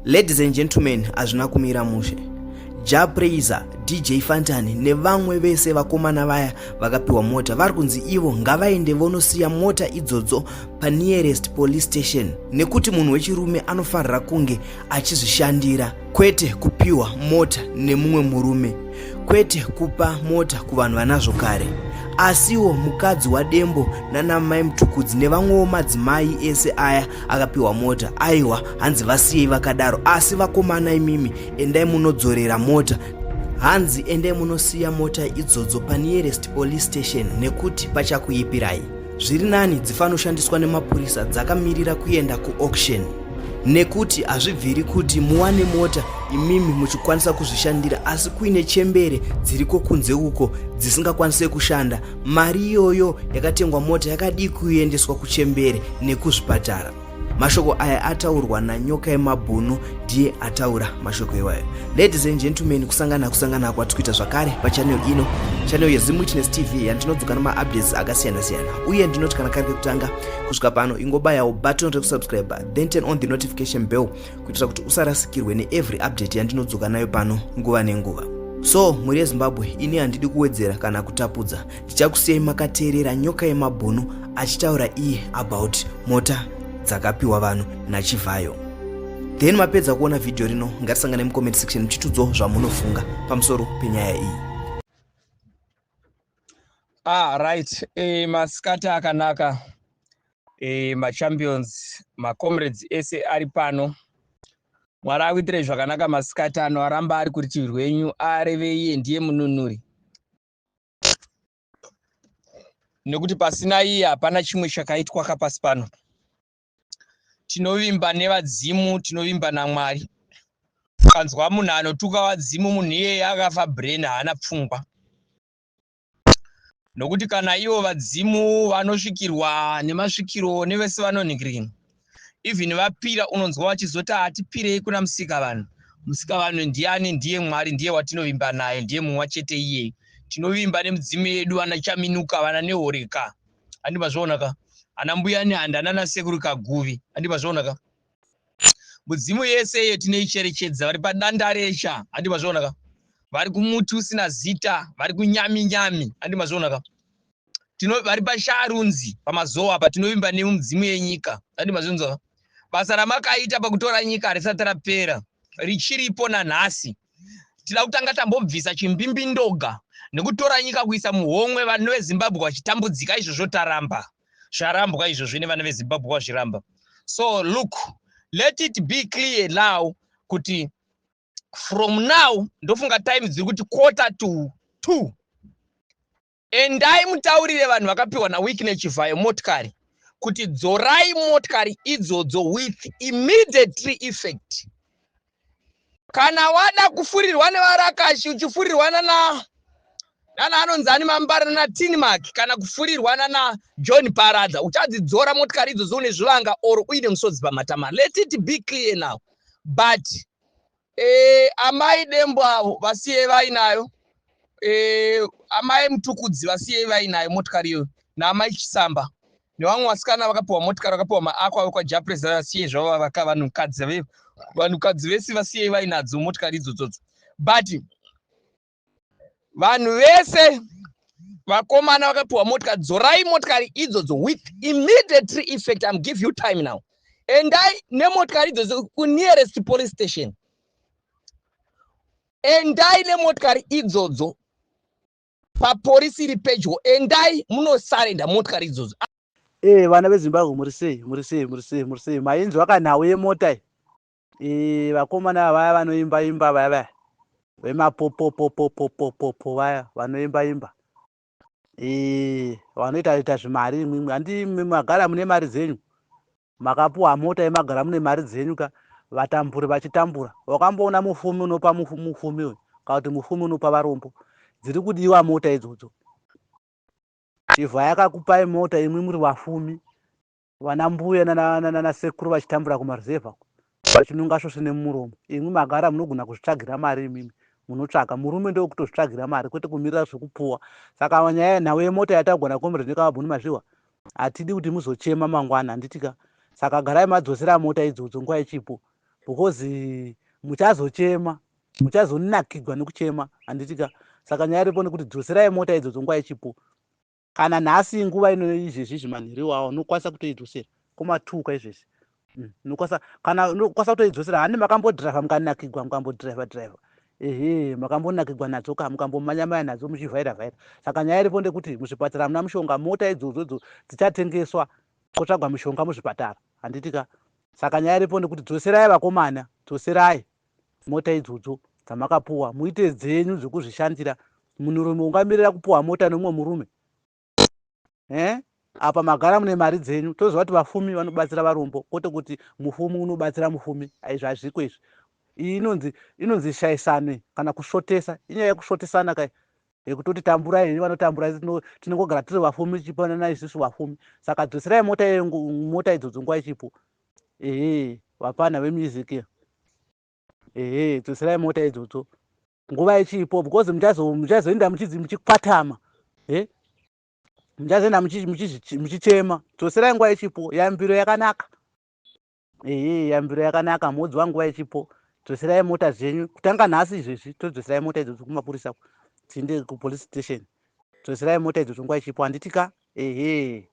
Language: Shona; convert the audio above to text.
Ladies and gentlemen, hazvina kumira mushe. Jah Prayzah, DJ Fantan nevamwe vese vakomana vaya vakapiwa mota vari kunzi ivo ngavaende vonosiya mota idzodzo panearest police station nekuti munhu wechirume anofanira kunge achizvishandira kwete kupiwa mota nemumwe murume, kwete kupa mota kuvanhu vanazvo kare. Asiwo mukadzi waDembo nanamai Mutukudzi nevamwewo madzimai ese aya akapiwa mota, aiwa, hanzi vasiyei vakadaro. Asi vakomana imimi, endai munodzorera mota. Hanzi endai munosiya mota idzodzo panearest police station nekuti pachakuipirai. Zviri nani dzifanoshandiswa nemapurisa dzakamirira kuenda kuauction, nekuti hazvibviri kuti muwane mota imimi muchikwanisa kuzvishandira, asi kuine chembere dziriko kunze uko dzisingakwanise kushanda. Mari iyoyo yakatengwa mota yakadii kuendeswa kuchembere nekuzvipatara? Mashoko aya ataurwa naNyoka yemabhunu, ndiye ataura mashoko iwayo. Ladies and gentlemen, kusangana kwati kuita zvakare pachannel ino, channel yeZim Witness TV, yandinodzoka nemaupdates akasiyana-siyana. Uye ndinoti kana kari kekutanga kusvika pano, ingobayawo button rekusubscribe, then turn on the notification bell kuitira kuti usarasikirwe neevery update yandinodzoka nayo pano nguva nenguva. So mhuri yeZimbabwe, ini handidi kuwedzera kana kutapudza. Ndichakusiyai makateerera Nyoka yemabhunu achitaura iye about mota dzakapiwa vanhu naChivhayo. Then mapedza kuona vhidhiyo rino, ngatisangane mucomment section muchitudzawo zvamunofunga pamusoro penyaya iyi. Ah, right. Masikati akanaka. Machampions, macomrades ese ari pano. Mwari akuitirei zvakanaka masikati ano, aramba ari kurutivi rwenyu, areve iye ndiye mununuri. Nekuti pasina iye hapana chimwe chakaitwa kapasi pano. Tinovimba nevadzimu, tinovimba naMwari. Ukanzwa munhu anotuka vadzimu, munhu iyeye akafa brain, haana pfungwa. Nokuti kana ivo vadzimu vanosvikirwa nemasvikiro nevese vanonhingirina, even vapira, unonzwa vachizoti, "Hatipirei kuna musika vanhu." Musika vanhu ndiani? Ndiye Mwari, ndiye watinovimba naye, ndiye mumwe chete iyeye. Tinovimba nemudzimu yedu, vana Chaminuka, vana Nehoreka, handi mazviona ka? Ana Mbuya Nehanda nana Sekuru Kaguvi, handi mazviona ka? Mudzimu yese iyo tinoicherechedza, vari paDandarecha, handi mazviona ka? Vari kumuti usina zita, vari kunyami nyami, handi mazviona ka? Tino vari pasharunzi pamazowa apa, tinovimba nemudzimu yenyika, handi mazvinzwa? Basa ramakaita pakutora nyika harisati rapera, richiripo nanhasi. Tida kutanga tambobvisa chimbimbindoga nekutora nyika kuisa muhomwe, vanhu veZimbabwe vachitambudzika. Izvozvo taramba, zvarambwa izvozvo nevana veZimbabwe vazviramba. So look, let it be clear now kuti from now, ndofunga time dziri kuti 1:45, endai mutaurire vanhu vakapiwa naWicknell Chivhayo motikari kuti dzorai motikari idzodzo with immediately effect. Kana wada kufurirwa nevarakashi, uchifurirwa nana anonzi ani, Mambara, nana Tinmark, kana kufurirwa nana John Paradza, uchadzidzora motikari idzodzo une zvivanga or uine musodzi pamatama. Let it be clear now. But amai Dembo avo vasiyei vainayo, amai Mutukudzi vasiyei vainayo motikari iyoyo, naamai Chisamba nevamwe vasikana vakapiwa motikari, vakapiwa maako avo kwaJah Prayzah, vasiyei zvavo. Vanhukadzi vese vasiyei vainadzo motikari idzodzodzo. But vanhu vese vakomana vakapiwa motikari, dzorai motikari idzodzo with immediately effect. I'm give you time now. Endai nemotikari idzodzo kunearest police station. Endai nemotikari idzodzo paporisi iri pedyo. Endai munosarenda motikari idzodzo. Vana veZimbabwe, muri sei? Muri sei? Muri sei? Muri sei? Mainzwa kanhau yemota iyi? Vakomana vaya vanoimba imba vaya, vaya vemapopopopopopopo, vaya vanoimba imba, vanoita ita zvimari, imwimwi handi magara mune mari dzenyu, makapuwa mota yemagara mune mari dzenyu ka, vatamburi vachitambura. Wakamboona mufumi unopa mufumi uyu, kana kuti mufumi unopa varombo? Dziri kudiwa mota idzodzo. Chivhayo akakupai mota, imwi muri vafumi, vana mbuya nanasekuru vachitambura kumaruzevha, vachinunga svosve nemuromo. Imwi magara munogona kuzvitsvagira mari. Imimi munotsvaka murume, ndokutozvitsvagira mari, kwete kumirira zvekupuwa. Saka nyaya nhau yemota yatagona, comrade Nyoka Mazviwa, hatidi kuti muzochema mangwana, handitika? Saka garai madzosera mota idzodzo nguva ichipo. Because muchazochema, muchazonakigwa nekuchema, handitika? Saka nyaya iripo nekuti dzoserai mota idzodzo nguva ichipo. Kana nhasi nguva ino izvezvi manheru iwawo unokwanisa kutoidzosera komatuka izvezvi. Unokwanisa, kana unokwanisa kutoidzosera. Handi makambodhiraivha mukanakigwa, mukambodhiraivha dhiraivha, ehe, makambonakigwa nadzo ka, mukambomanya manya nadzo muchivhaira vhaira. Saka nyaya iripo ndekuti muzvipatara hamuna mushonga. Mota idzodzo idzo dzichatengeswa, kotsvagwa mishonga muzvipatara, handiti ka? Saka nyaya iripo ndekuti dzoserai, vakomana, dzoserai mota idzodzo dzamakapuwa, muite dzenyu dzekuzvishandira. Munhurume ungamirira kupuwa mota nemumwe murume? Eh, apa magara mune mari dzenyu. Toziva kuti vafumi vanobatsira varombo, kwete kuti mufumi unobatsira mufumi. Aizvi hazviko izvi. Iyi inonzi shayisane kana kusvotesa. Inyaya yekusvotesana kai, yekutoti tamburai henyu vanotambura, tinongogara tiri vafumi, tichipanana isusu vafumi. Saka dzoserai mota, mota idzodzo nguva ichipo. Ehe, vapana vemusic, ehe, dzoserai mota idzodzo nguva ichipo, because muchazoenda muchikwatama, e muchazoenda muchichema. Dzoserai nguva ichipo. Yambiro yakanaka, ehe, yambiro yakanaka. Modziwa nguva ichipo. Dzoserai mota dzenyu kutanga nhasi izvezvi. Todzoserai mota idzodzo kumapurisa, tiinde kupolice station. Dzoserai mota idzodzo nguva ichipo, handiti ka? Ehe.